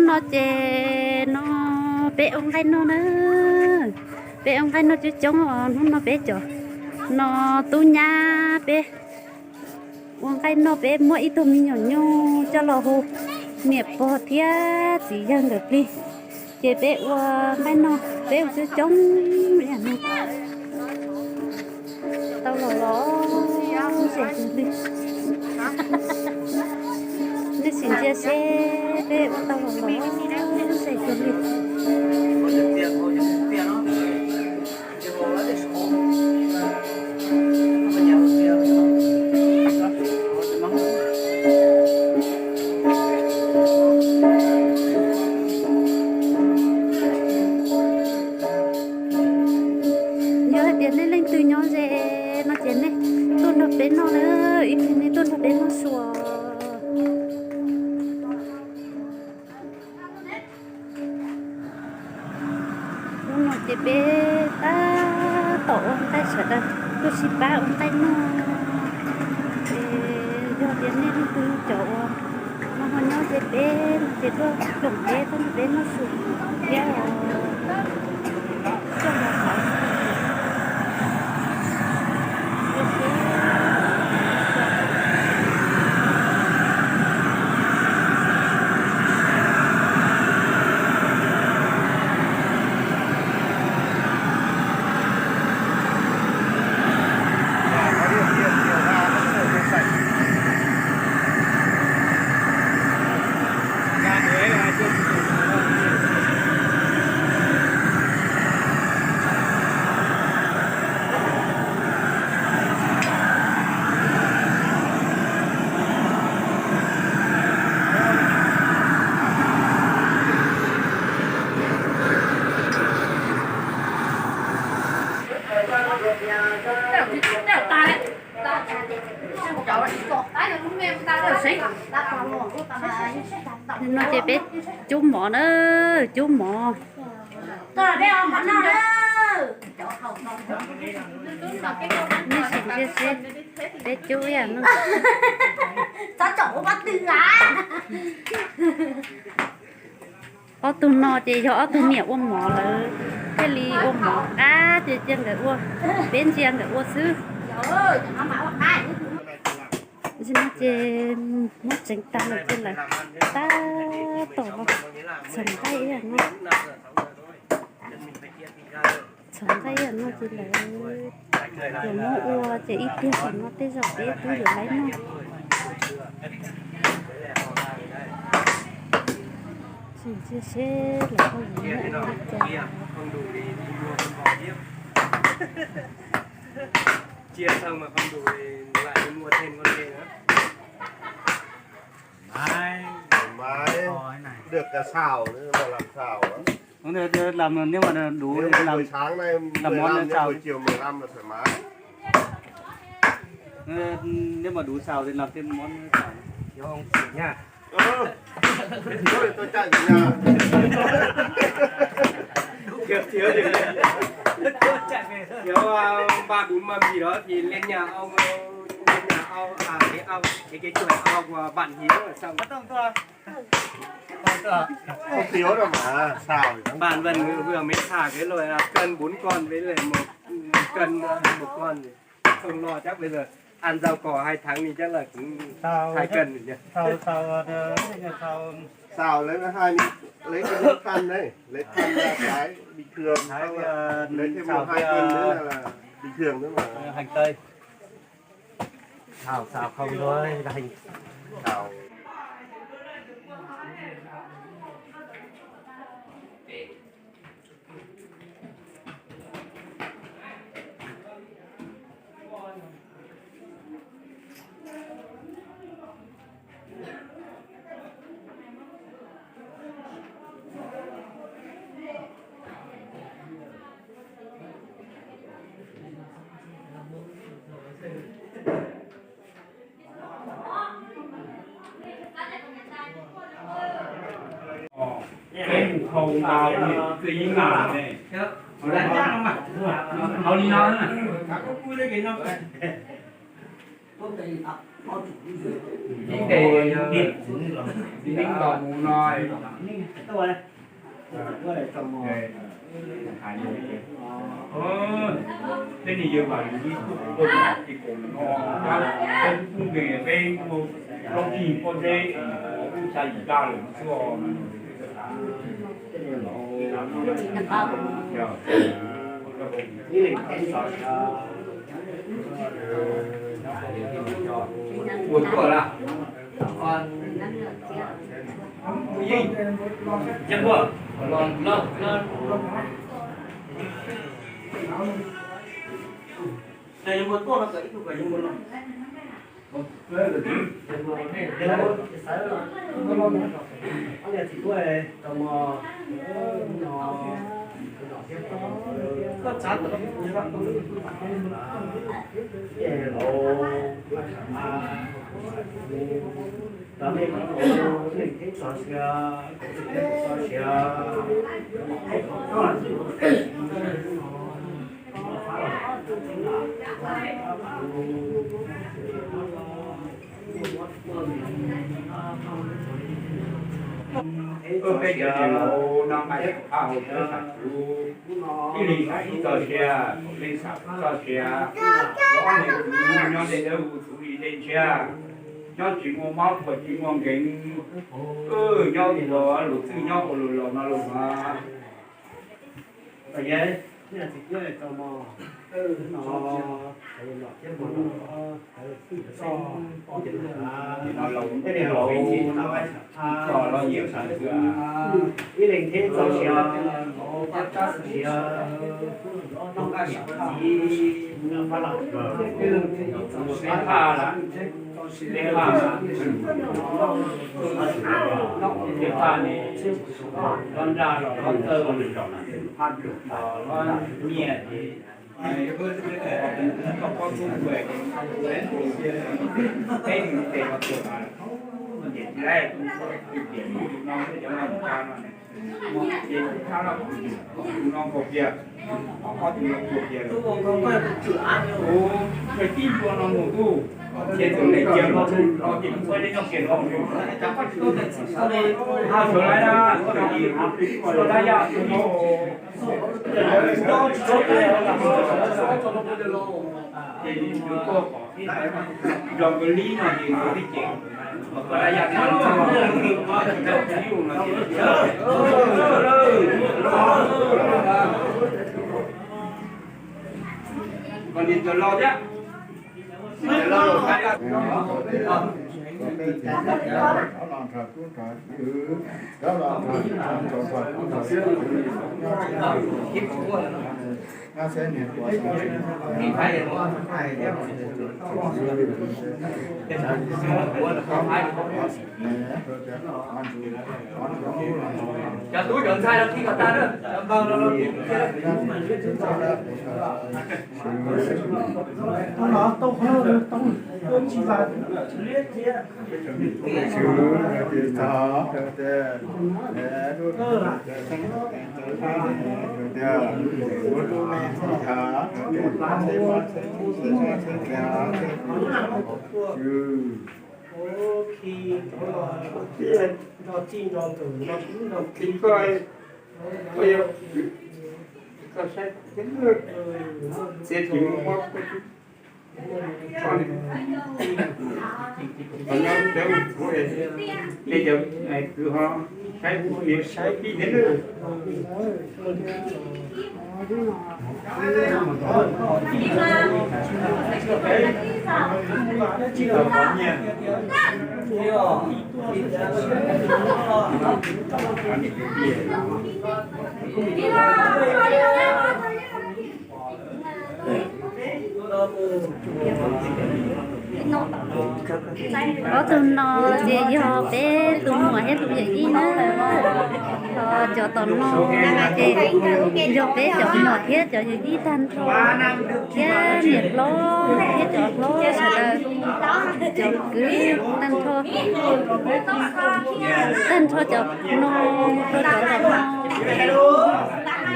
No ces no peb ua nqaij noj na, peb ua nqaij noj coob coob os. Hnub no peb cov no tub nyab peb ua nqaij noj, peb muab ib tug me nyuam nyuj coj los hu niam pog thiab txiv yawg nkawd plig, ces peb ua nqaij noj, peb ua coob coob ib yam no. Tau los los ze kawg li. Nej sim ntsia seb peb ua tau los los ze kawg li. Yog hais tias nej leej twg nyob ze no ces nej tuaj nrog peb noj na, ib pliag nej tuaj nrog peb noj su. Hnub no ces peb tab tom ua nqaij, sawv daws tuaj sib pab ua nqaij noj. Ces yog tias nej leej twg cov uas no ho nyob ze peb no ces tuaj koom peb, tuaj nrog peb noj su thiab os. No ces peb cub mov na, cub mov. Nej sim ntsia seb peb cub ib yam no. Ob tug no ces yog ob tug niam ua mov, lawv thiaj li ua mov qab ces cia nkawd ua, peb ntsia nkawd ua xwb. Ces no ces muab tseev tag lawm ces lawv tab tom los txhoov nqaij ib yam no. Txhoov nqaij ib yam no ces lawv yuav muab ua ces ib pliag tom no tej zaum peb twb yuav laib noj. Sim ntsia seb lawv ho yuav muab ua li cas. Được cả xào nữa mà làm xào á. Nếu mà đủ thì làm, làm món xào. Buổi chiều mười lăm là thoải mái. Nếu mà đủ xào thì làm thêm món xào. Thiếu không? Thiếu thì tôi chạy về nhà. Thiếu, thiếu thì thiếu, à, ba bốn mâm gì đó thì lên nhà ông, lên nhà ông, à, cái ông, cái, cái chuột ông, à, bạn Hiếu ở trong. Không thiếu đâu mà, xào thì không. Bạn vẫn vừa mới thả cái nồi, à, cân bốn con với lại một cân, à, một con. Không lo, chắc bây giờ ăn rau cỏ hai tháng thì chắc là cũng hai cân rồi nhỉ. Xào, xào, ờ, xào lấy hai mươi, lấy cái miếng thăn đấy, lấy thăn ra thái bình thường, thái, không là ờ, lấy thêm xào một hai cái, cân nữa ờ, là bình thường nữa mà. Hành tây. Xào, xào không thôi, là hành. Xào. Cái mù khô tao, cái dính vào này. Hầu như nó. Dính cái điện. Neeb los mus no. Peb niag yawg mas lub ib tug poj niam ces kom no, peb kuj pub npe peb muaj plaub tug poj ntxoog, lub xya yim daj lawm xwb. Ua tuaj lawm. Peb cov niam laus no mas yeej kom pab hauv peb sam txuv, ib leeg sam ib txoj sia, leej sam txoj sia, ob niam txiv nyob deb dawb huv txuv li dej ntshiab, nyob tsis muaj mob puas tsis muaj nkees, nyob ua luag txwj nyob ua luag laus no los mas. Ib leeg thiab txoj sia, sia, noj qab sia, peb haj, peb haj, peb haj ne, lob nraj los lob txawj, lob nyiaj ces koj pob txhub kuj, peb mus tes los tuag mas, ces tsis laib, tus no cov no mus tsa no, ces tus thab loj tus no nkaus kiag, ob tug no tuag kiag lawm. Tus tib ntua no mus tuj, ces tus neeg cia no ces mus txog tej nyob kiag no, sawv laib na, sawv laib yaj tus no. Ces tus koj kom nrog nkawd lib no ces nkawd tib ces, koj laj yaj no, koj niag tus laus thiab. Cov tub cov ntxhais los khi kom tag na, cov npawg no los khi. Tau los tau qhov no tau, tsis vas. Khi nrog txij nrog nkawm nrog tub nrog khi. Txiav tsis muaj mob, qhov no cov, nej cov kwv ho saib kuv yuav saib pib thiab nawb. Ob tug no ces yog peb tus muam thiab tus yawm yij na. Ho cov tom no ces yog peb cov muam thiab cov yawm yij tag nrho, thiab niam hlob thiab cov hlob sawv daws, cov kwv tag nrho, tag nrho cov no, rau cov tom no,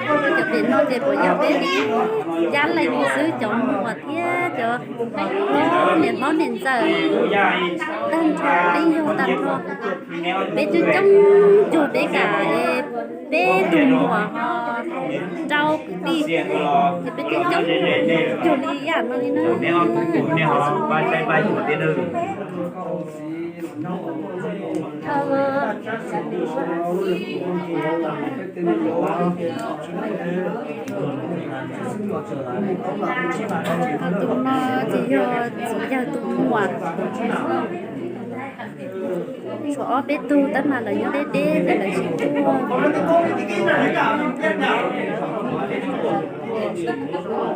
rau cov pem no ces puas yog peb li. Yab leeg xwb, cov muam thiab cov hlob, niam hlob niam ntxawm, tag nrho peb yug tag nrho, peb coob coob cuag peb kam, peb tus muam ho rau kwv tij, ces peb coob coob cuag li yam no li na. Tus no ces yog txiv yawg tus muam. Tshuav ob peb tug tab mas lawv nyob deb deb lawm, lawv tsis tuaj.